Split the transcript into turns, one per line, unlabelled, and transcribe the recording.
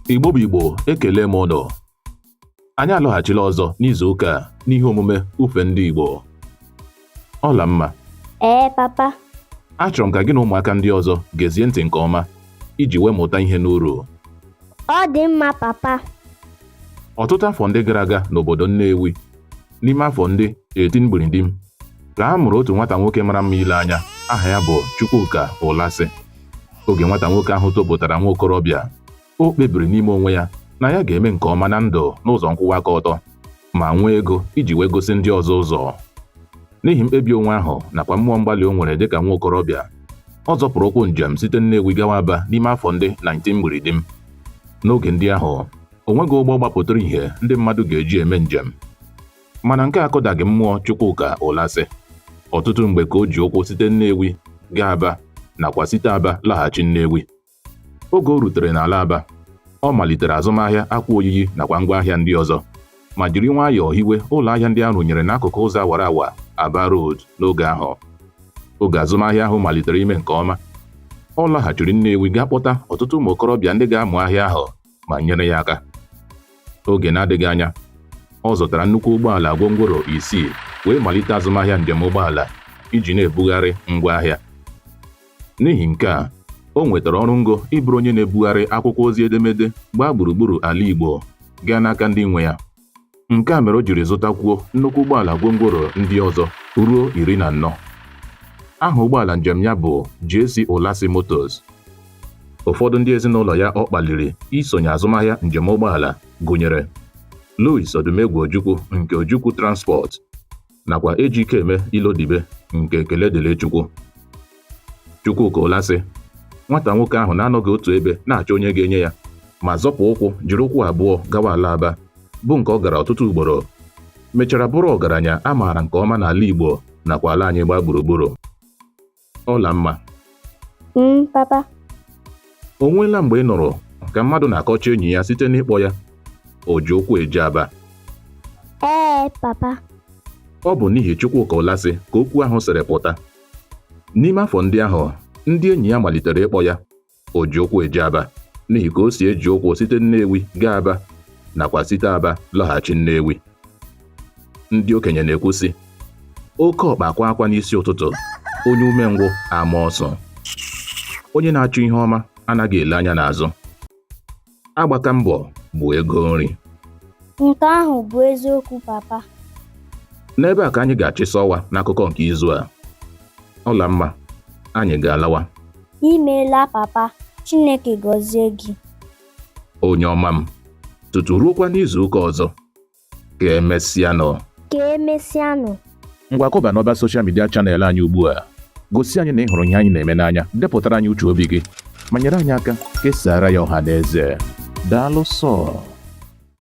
Igbo bụ Igbo, ekele m ụnụ. Anyị alọghachila ọzọ n'izu ụka a n'ihe omume Ufe Ndị Igbo. Ọlamma.
Ee, papa.
Achọrọ m ka gị na ụmụaka ndị ọzọ gezie ntị nke ọma iji wee mụta ihe n'uru.
Ọ dị mma, papa.
Ọtụtụ afọ ndị gara aga n'obodo Nnewi, n'ime afọ ndị 18 gbiridim, ka a mụrụ otu nwata nwoke mara mma ile anya aha ya bụ Chukwuka Ụlasị. Oge nwata nwoke ahụ topụtara nwa okorobịa, o kpebiri n'ime onwe ya na ya ga-eme nke ọma na ndụ n'ụzọ nkwụwa aka ọtọ ma nwee ego iji wee gosi ndị ọzọ ụzọ. N'ihi mkpebi onwe ahụ nakwa mmụọ mgbalị o nwere dịka nwa okorobịa, ọ zọpụrụ ụkwụ njem site Nnewi gawa Aba n'ime afọ ndị 19 gbiridim. N'oge ndị ahụ, o nweghị ụgbọ gbapụtara ihe ndị mmadụ ga-eji eme njem. Mana nke a akụdaghị mmụọ Chukwuka Ụlasị. Ọtụtụ mgbe ka o ji ụkwụ site Nnewi gaa Aba nakwa site Aba laghachi Nnewi. Oge o rutere n'ala Aba, ọ malitere azụmahịa akwa oyiyi nakwa ngwaahịa ndị ọzọ, ma jiri nwayọọ hiwe ụlọ ahịa ndị a rụnyere n'akụkụ ụzọ awara awa Aba Road n'oge ahụ. Oge azụmahịa ahụ malitere ime nke ọma, ọ laghachiri Nnewi gaa kpọta ọtụtụ ụmụ okorobịa ndị ga-amụ ahịa ahụ ma nyere ya aka. Oge na-adịghị anya, ọ zụtara nnukwu ụgbọala gwongworo isii wee malite azụmahịa njem ụgbọala iji na-ebugharị ngwaahịa. N'ihi nke a, o nwetara ọrụ ngo ịbụrụ onye na-ebugharị akwụkwọ ozi edemede gbaa gburugburu ala Igbo gaa n'aka ndị nwe ya. Nke a mere o jiri zụtakwuo nnukwu ụgbọala gwongworo ndị ọzọ ruo 14. Aha ụgbọala njem ya bụ JC Ulasi Motors. Ụfọdụ ndị ezinụlọ ya ọ kpaliri isonye azụmahịa njem ụgbọala gụnyere Louis Odumegwu Ojukwu nke Ojukwu Transport nakwa Ejikeme Ilodibe nke Ekele Dịrị Chukwu. Chukwuka Ụlasị, nwata nwoke ahụ na-anọghị otu ebe na-achọ onye ga-enye ya ma zọpụ ụkwụ jiri ụkwụ abụọ gawa ala Aba, bụ nke ọ gara ọtụtụ ugboro, mechara bụrụ ọgaranya a maara nke ọma n'ala Igbo nakwa ala anyị gbaa gburugburu. Ọlamma.
Papa.
O nweela mgbe ị nụrụ ka mmadụ na-akọcha enyi ya site n'ịkpọ ya oji ụkwụ eje Aba?
Ee, papa.
Ọ bụ n'ihi Chukwuka Ụlasị ka okwu ahụ siri pụta. N'ime afọ ndị ahụ, ndị enyi ya malitere ịkpọ ya oji ụkwụ eje Aba n'ihi ka o si eji ụkwụ site Nnewi gaa Aba nakwa site Aba lọghachi Nnewi. Ndị okenye na-ekwu sị, oke ọkpa kwaa akwa n'isi ụtụtụ, onye umengwụ ama ọsọ. Onye na-achọ ihe ọma anaghị ele anya n'azụ. Agbaka mbọ bụ ego nri.
Nke ahụ bụ eziokwu, papa.
N'ebe a ka anyị ga-achịsa ọwa n'akụkọ nke izu a. Ọlamma, anyị ga-alawa.
Imeela, papa. Chineke gọzie gị.
Onye ọma m, tutu ruokwa n'izu ụka ọzọ. Ka emesịanụ.
Ka emesịanụ.
Ngwa kụba n'ọba social media channel anyị ugbu a. Gosi anyị na ị hụrụ ihe anyị na-eme n'anya, depụtara anyị uche obi gị, ma nyere anyị aka kesaara ya ọha na eze. Daalụ sọ.